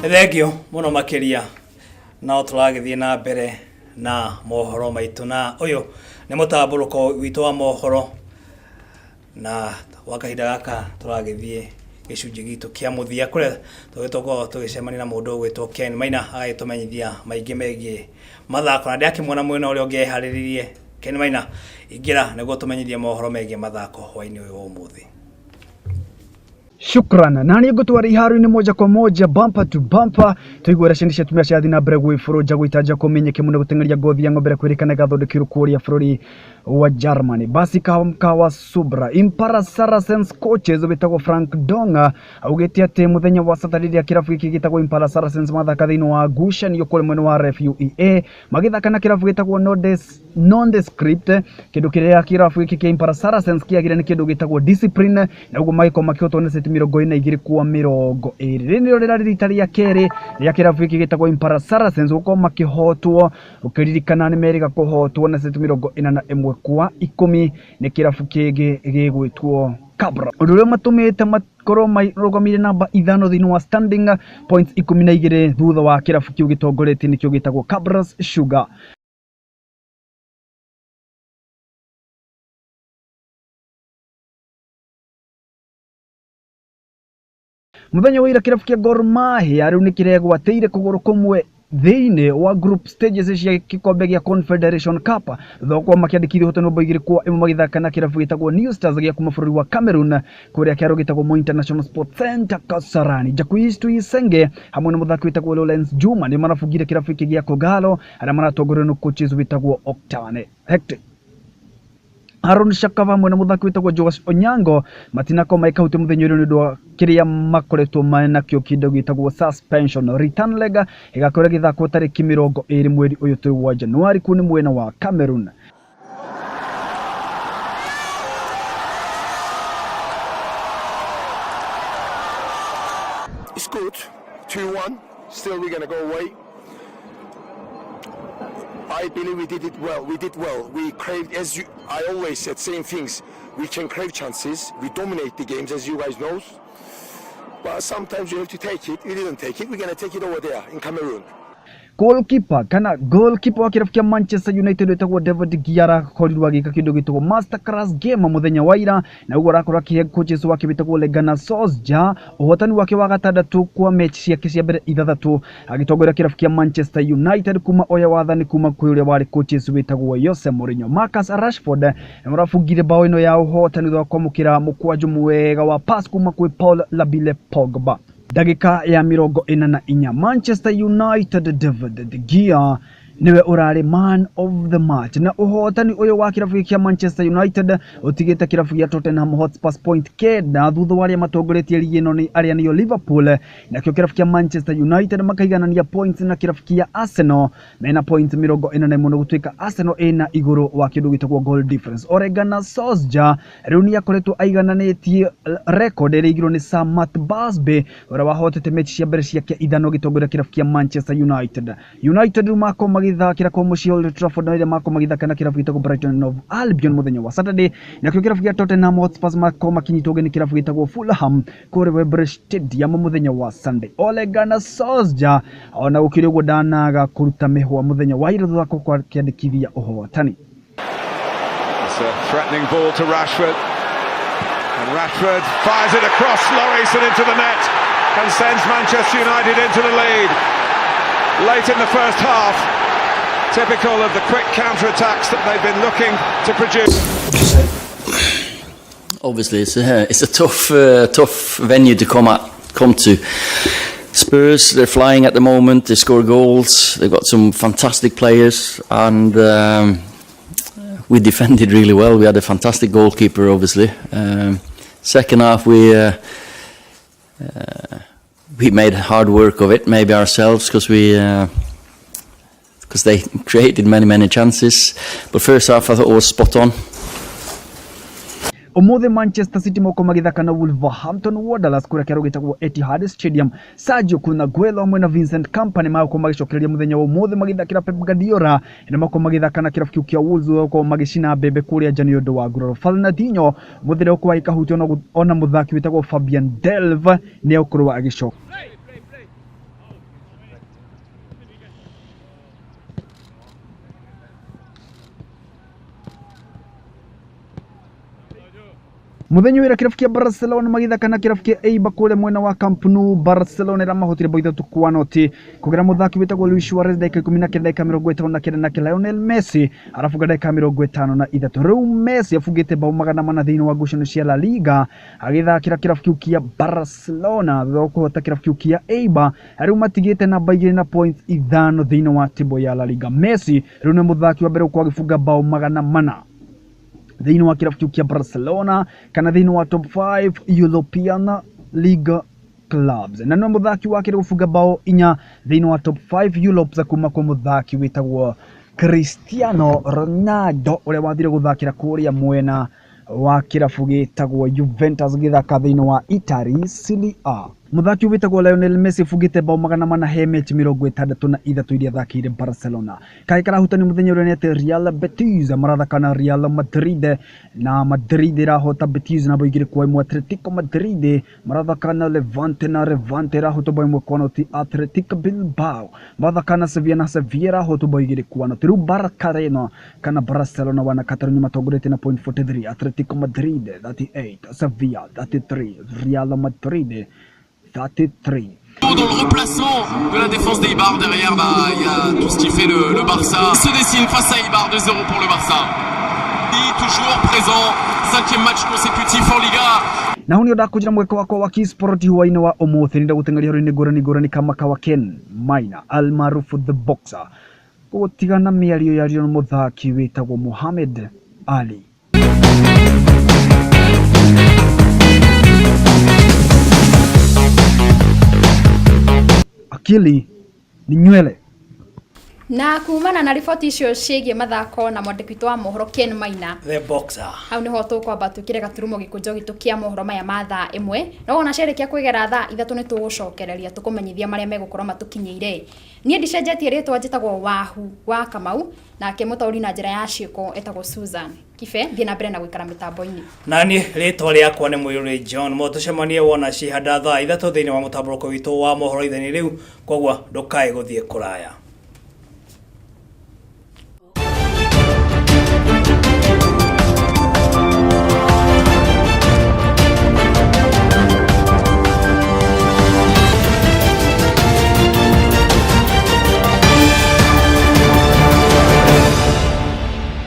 Thengio mũno makĩria. No tũragĩthiĩ na mbere na mohoro maitũ, na ũyũ nĩ mũtambũrũko witũ wa mohoro, na gwa kahinda gaka tũragĩthiĩ gĩcunjĩ gitũ kĩa mũthia kũrĩa tũgĩtũkorwo tũgĩcemania na mũndũ ũgwĩtwo Ken Maina, agagĩtũmenyithia maingĩ megiĩ mathako, na ndĩrakĩmuona mwena ũrĩa ũngĩ eharĩrĩirie. Ken Maina, ingĩra nĩguo tũmenyithie mohoro megiĩ mathako hwaĩ-inĩ ũyũ wa ũmũthĩ. Shukran. Na nĩ ngũtwara iharo-inĩ moja kwa moja, bumper to bumper, tũigue ũrĩa ciana cia atumia cirathiĩ na mbere gwĩbũrũnja gwĩtanja kũmenyeke mũno gũteng'eria ngothi ya ng'ombe ĩrĩa kwĩrĩkana ĩgathondekerwo kũrĩa bũrũri wa Germany. Basi kawa Subra Impara Saracens coaches wĩtagwo Frank Donga augĩte atĩ mũthenya wa Saturday rĩrĩa kĩrabu gĩkĩ gĩtagwo Impala Saracens mathaka thĩinĩ wa ngucanio kũrĩa mwena wa RFUEA magĩthaka na kĩrabu gĩtagwo Nondes nondescript, kĩndũ kĩrĩa kĩrabu gĩkĩ kĩa Impala Saracens kĩagire nĩ kĩndũ gĩtagwo discipline, na ũguo magĩkorwo makĩhotwo na seti 42-20. Rĩrĩ nĩrĩo rĩrarĩ rita rĩa kerĩ rĩa kĩrabu gĩkĩ gĩtagwo Impala Saracens gũkorwo makĩhotwo. Ũkĩririkana nĩ merĩga kũhotwo na seti 41-10 nĩ kĩrabu kĩngĩ gĩgwĩtwo Cabra, ũndũ ũrĩa matũmĩte makorwo marũgamĩire namba 5 thĩinĩ wa standing points 12 thutha wa kĩrabu kĩu gĩtongoretie nĩkĩo gĩtagwo Cabras Sugar. Mũthenya wa ira kĩrabu kĩa Gor Mahia rĩu nĩ kĩregwatĩire kũgũrũ kũmwe thĩinĩ wa group stages cia gĩkombe gĩa Confederation Cup thutha wa gũkorwo makĩandĩkithia ũhotani wa bao 2-1 magĩthaka na kĩrabu gĩtagwo New Stars gĩa kuma bũrũri wa Cameroon kũrĩa kĩaro gĩtagwo Moi International Sports Center Kasarani. Jacques Tuyisenge hamwe na mũthaki wĩtagwo Lawrence Juma nĩ marabungire kĩrabu gĩkĩ gĩa Kogalo arĩa maratongorio nĩ coaches wĩtagwo Octane Hectic. Aaron Shakava hamwe na mũthaki wĩtagwo Joash Onyango matinakorwo magĩkahutia mũthenya ũrĩa nĩ ũndũ wa kĩrĩa makoretwo menakĩo kĩndũ gĩtagwo suspension. Return leg ĩgakorwo ĩgĩthakwo tarĩki 20 mweri ũyũ tũrĩ wa Januari kũu nĩ mwena wa Cameroon. It's good, 2-1, still we're going to go away. I believe we did it well. We did well. We craved, as you, I always said, same things. We can crave chances. We dominate the games, as you guys know. But sometimes you have to take it. We didn't take it. We're going to take it over there in Cameroon. Goalkeeper kana goalkeeper wa kĩrabu kĩa Manchester United wĩtagwo David De Gea arakorirwo agĩka kĩndũ gĩtagwo masterclass game mũthenya wa ira, na ũguo arakorwo akĩhe coaches wake wĩtagwo Ole Gunnar Solskjaer ũhotani wake wa gatandatũ kwa mechi ciake cia mbere 6 agĩtongoria kĩrabu kĩa Manchester United kuma oya wathani kuma kwĩ ũrĩa warĩ coaches wĩtagwo Jose Mourinho. Marcus Rashford nĩ ũrabungire bao ĩno ya ũhotani thutha wa kwamũkĩra mũkwanjũ mwega wa pass kuma kwĩ Paul Labile Pogba. Ndagĩka ya 44 Manchester United David De Gea niwe ũrarĩ man of the match, na ũhotani ũyũ wa kĩrabu kĩa Manchester United ũtigĩte kĩrabu gĩa Tottenham Hotspur point 9 thutha wa arĩa matongoretie ligi ĩno nĩ arĩa nĩo Liverpool, nakĩo kĩrabu kĩa Manchester United makaiganania points na kĩrabu kĩa Arsenal mena points 41, na gũtuĩka Arsenal ĩna igũrũ wa kĩndũ gĩtagwo goal difference. Ole Gunnar Solskjaer rĩu nĩ akoretwo aigananĩtie record ĩrĩa ĩigirwo nĩ Sir Matt Busby ũrĩa wahotete mechi cia mbere ciake 5 agĩtongoria kĩrabu kĩa Manchester United. United rĩu makorwo magĩthakĩra kwa mũciĩ Old Trafford na rĩrĩa makorwo magĩthaka na kĩrabu gĩtagwo Brighton and Hove Albion mũthenya wa Saturday, nakĩo kĩrabu kĩa Tottenham Hotspur makorwo makinyitwo ũgeni kĩrabu gĩtagwo Fulham kũrĩa Wembley Stadium mũthenya wa Sunday. Ole Gunnar Solskjaer ona gũkĩrĩ ũguo ndanaga kũruta mĩhwa mũthenya wa ira thutha wa gũkorwo akĩandĩkithia ũhotani. It's a threatening ball to Rashford, and Rashford fires it across Lloris and into the net and sends Manchester United into the lead late in the first half. Typical of the quick counter-attacks that they've been looking to produce. Obviously, it's a tough venue to come to. Spurs, they're flying at the moment. They score goals. They've got some fantastic players, and we defended really well. We had a fantastic goalkeeper, obviously. Second half, we made hard work of it, maybe ourselves, because they created many, many chances. But first half, I thought it was spot on. Ũmũthĩ Manchester City moko magĩthaka na Wolverhampton Wanderers kũrĩa kĩaro gĩtagwo Etihad Stadium. Sergio Kun Aguero hamwe na Vincent Kompany magũkorwo magĩcokereria mũthenya wa ũmũthĩ magĩthakĩra Pep Guardiola, na makorwo magĩthaka na kĩrabu kĩu kĩa Wolves gũkorwo magĩcina mbembe kũrĩa nja nĩ ũndũ wa nguraro. Fernandinho mũthĩ nĩegũkorwo agĩkahutio, ona mũthaki wĩtagwo Fabian Delph nĩegũkorwo agĩcoka. Muthenya wira kirabu kia Barcelona magithaka na kirabu kia Eibar kuria mwena wa Camp Nou. Barcelona iramahotire bao 3-0 kugera muthaki witagwo Luis Suarez ndagika 19, ndagika 59, nake Lionel Messi arafunga ndagika 53. Riu Messi abungite bao 400 thiini wa ngucanio cia La Liga agithakira kirabu kiu kia Barcelona thutha wa kuhota kirabu kiu kia Eibar. Riu matigite namba 2 na points 5 thiini wa table ya La Liga. Messi riu ni muthaki wa mbere gukorwo agibunga bao 400 thĩinĩ wa kĩrabu kĩu kĩa Barcelona kana thĩinĩ wa top 5 European League clubs, na nĩwe mũthaki wa kerĩ gũbunga bao 4 thĩinĩ wa top 5 Europe kuma kwa mũthaki wĩtagwo Cristiano Ronaldo ũrĩa wathire gũthakĩra kũrĩa mwena wa kĩrabu gĩtagwo Juventus gĩthaka thĩinĩ wa Italy Serie A. Mũthaki wĩtagwo Lionel Messi bungĩte bao 400 he mechi 63 iria athakĩire Barcelona. Kaĩ karahutani mũthenya ũrĩa nĩ atĩ Real Betis marathaka na Real Madrid, na Madrid ĩrahota Betis na bao 2-1. Atletico Madrid marathaka na Levante, na Levante ĩrahota bao 1-0. Athletic Bilbao marathaka na Sevilla, na Sevilla ĩrahota bao 2-0. Rĩu Barcelona kana Barcelona wana Catalonia matongoretie na point 43, Atletico Madrid 38, Sevilla 33, Real Madrid 33. Dans le replacement de la défense d'Eibar, derrière, il y a tout ce qui fait le Barça. Se dessine face à Eibar, 2-0 pour le Barça. Et toujours présent, 5e match consécutif en Liga. Na hau nĩo ndakũnjĩra mweke wakwa wa Kisport hwaĩ-inĩ wa ũmũthĩ. Nĩndagũteng'eria horo-inĩ ngũrani ngũrani kama kawa Ken Maina almaarufu The Boxer gũtigana mĩario yario na mũthaki wĩtagwo Mohamed Ali. Akili ni nywele. Na kumana na riboti icio ciĩgiĩ mathako na mwandĩki witũ wa mohoro Ken Maina The Boxer, hau niho tũkwamba twĩkĩre gaturumo gĩkũnjo gitũ kĩa mohoro maya ma thaa 1. No ona ciarĩkia kwĩgera thaa 3 nĩ tũgũcokereria tũkũmenyithia marĩa megũkorwo matũkinyĩire. Niĩ ndicenjetie rĩtwa, njĩtagwo Wahu wa Kamau, nake mũtaũri na njĩra ya ciĩko etagwo Susan Kibe. Thiĩ na mbere na gũikara mĩtambo-inĩ. Nani rĩtwa rĩakwa nĩ Mũirũrĩ John. Mo tũcemanie wona cihanda thaa 3 thĩinĩ wa mũtambũrũko witũ wa mohoro ithenya rĩu, koguo ndũkae gũthiĩ kũraya.